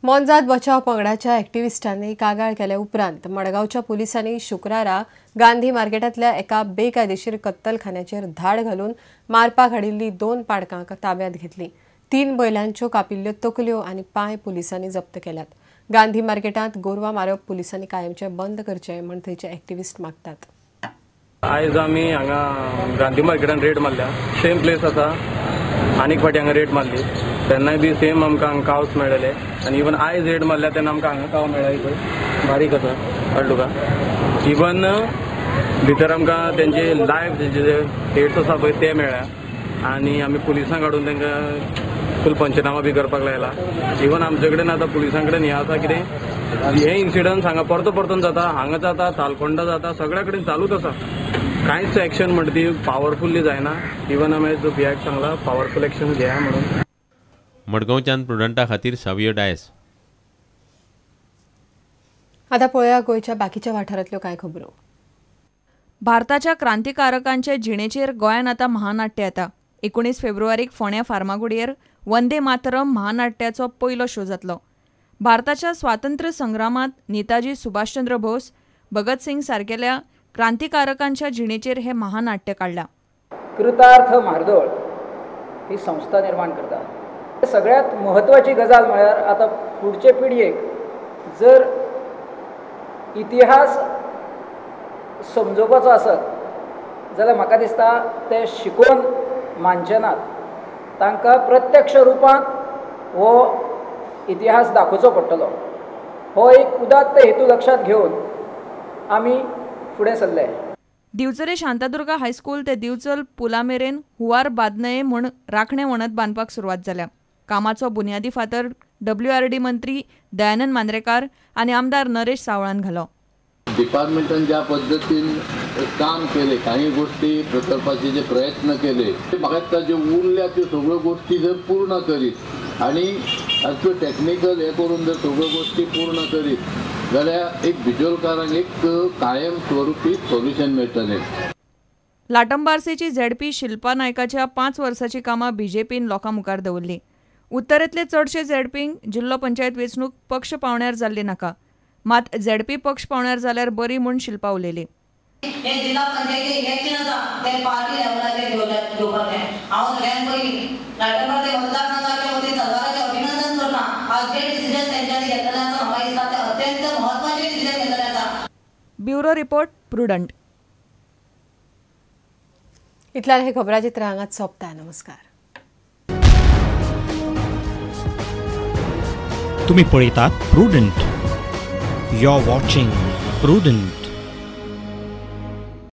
मोनजात बचाव पंगडाच्या ॲक्टिव्हिस्टांनी कागाळ केल्या उपरांत मडगांवच्या पुलिसांनी शुक्रारा गांधी मार्केटांतल्या एका बेकायदेशीर कत्तलखान्याचेर धाड घालून मारपाक हाडिल्ली 2 पाडकांक ताब्यात घेतली। 3 बैलांच्यो कापिल्ल्यो तकल्यो आनी पांय पुलिसांनी जप्त केल्यात। गांधी मार्केटांत गोरवां मारप पुलिसांनी कायमचें बंद करचें म्हूण थंयचे ॲक्टिव्हिस्ट मागतात। आयज आमी हांगा गांधी मार्केटान रेड मारल्या, सेम प्लेस आसा, आनीक फाटी हांगा रेड मारली तेन्नाय बी सेम आमकां हांगा कावस मेळ्ळेले आनी इवन आयज रेड मारल्या तेन्ना आमकां हांगा काव मेळ्ळा, पळय बारीक आसा कळ्ळें तुका। इवन भितर आमकां तेंचे लायव्ह तेंचे जे हेड्स आसा पळय ते मेळ्ळ्या आनी आमी पुलिसांक हाडून तांकां फूल पंचनामा बी करपाक लायला। इवन आमचे कडेन आतां पुलिसां कडेन हें आसा कितें हे इन्सिडंट्स हांगा परतो परतून जाता, हांगा जाता, तालकोंडा जाता, सगळ्या कडेन चालूच आसा। कांयच एक्शन म्हणटा ती पावरफुल्ली जायना। इवन आमी जो पीआयक सांगला पावरफूल एक्शन घेया म्हणून। मडगांवच्यान प्रुडंटा खातीर सावियो डायस। आता पळोवया गोंयच्या बाकीच्या वाठारांतल्यो कांय खबरो। भारताच्या क्रांतिकारकांचे जिणेचेर गोंयान आतां महानाट्य येता। 19 फेब्रुवारीक फोंड्या फार्मागुडयेर वंदे मातरम महानाट्याचो पयलो शो जातलो। भारताच्या स्वातंत्र्य संग्रामांत नेताजी सुभाषचंद्र बोस, भगतसिंग सारकेल्या क्रांतिकारकांच्या जिणेचेर हे महानाट्य काडलां। कृतार्थ म्हार्दोळ ही संस्था निर्माण करता। सगळ्यात म्हत्वाची गजाल म्हळ्यार आतां फुडचे पिळगेक जर इतिहास समजोवपाचो आसत जाल्यार म्हाका दिसता ते शिकोवन मानचे नात, तांकां प्रत्यक्ष रुपांत हो इतिहास दाखोवचो पडटलो। हो एक उदात्त हेतू लक्षांत घेवन आमी फुडें सरले। दिवचले शांतादुर्गा हायस्कूल ते दिवचल पुला मेरेन हुंवार बादनये म्हूण राखणे वणत बांदपाक सुरवात जाल्या। कामाचो बुन्यादी फातर WRD मंत्री दयानंद मांद्रेकार आनी आमदार नरेश सावळान घालो। डिपार्टमेंटान ज्या पद्दतीन काम केले, काही गोष्टी प्रकल्पाचे जे प्रयत्न केले, म्हाका दिसता ज्यो उरल्या त्यो सगळ्यो गोष्टी जर पूर्ण करीत आनी ताच्यो टॅक्निकल हे करून जर सगळ्यो गोष्टी पूर्ण करीत जाल्यार एक बिजोलकारांक एक कायम स्वरुपी सोल्युशन मेळटलें। लाटंबार्सेची झेडपी शिल्पा नायकाच्या 5 वर्साची कामां बीजेपीन लोकां मुखार दवरली। उत्तरेंतले चडशे झेडपींक जिल्लो पंचायत वेंचणूक पक्ष पावण्यार जाल्ली नाका, मात झेडपी पक्ष पावण्यार जाल्यार बरी म्हूण शिल्पा उलयली। हे जिल्हा पंचायती इलेक्शन आसा ते पार्टी लेवलाचेर घेवपाक जाय। हांव सगळ्यांत पयलीं लाटंबार्से मतदारसंघाच्या वतीन सरकाराचें अभिनंदन करता। आज जे डिसिजन तेंच्यांनी घेतलेलें आसा म्हाका दिसता ते अत्यंत म्हत्वाचें डिसिजन घेतलेलें आसा। Bureau report, Prudent. इतल्यान हे खबराचित्र हांगाच सोंपता। नमस्कार। तुम्ही पळयतात Prudent. You are watching Prudent.